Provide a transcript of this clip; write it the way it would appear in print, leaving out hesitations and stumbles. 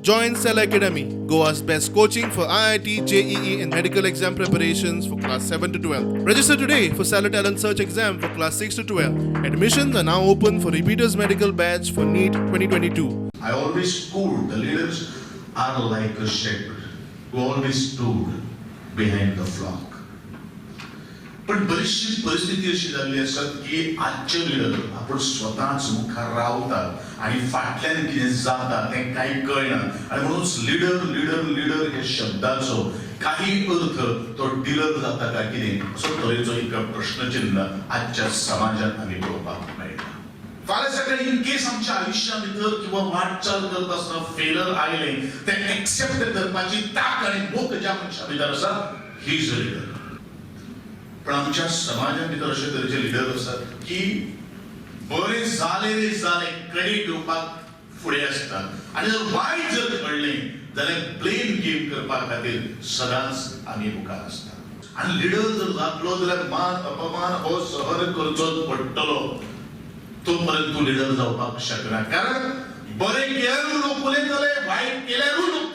Join Cell Academy, Goa's best coaching for IIT, JEE, and medical exam preparations for class 7 to 12. Register today for Cellar Talent Search exam for class 6 to 12. Admissions are now open for repeaters medical batch for NEET 2022. I always quote, the leaders are like a shepherd who always stood behind the flock. पण बरीचशी परिस्थिती अशी जाल्ली आसा की आजचे leader आपण स्वताच मुखार रावतात आणि फाटल्यान कितें जाता तें कांय कळना. आनी म्हणून लिडर, लिडर, लिडर ह्या शब्दाचो काही अर्थ तो डिलर जाता काय कितें, असो तरेचो एक प्रश्नचिन्ह आजच्या समाजात आमी पळोवपाक मेळटा. फाल्यां सकाळी इन केस आमच्या आयुश्या भितर किंवा वाटचाल करत आसतना फेलर आयलें, तें एक्सेप्ट करपाची तांक आनी मोख ज्या मनशा भितर आसा, he is a leader. पण आमच्या समाजा भितर अशे तरेचे लिडर आसात की बरें जालें रे जालें, क्रेडीट घेवपाक फुडें आसतात आनी जर वायट जर घडलें जाल्यार ब्लेम गेम करपा खातीर सदांच आमी मुखार आसतात. आनी लिडर जर जातलो जाल्यार मान अपमान हो सहन करचोच पडटलो. तो पर्यंत तूं लिडर जावपाक शकना, कारण बरें केल्यारूय लोक उलयतले, वायट केल्यारूय लोक.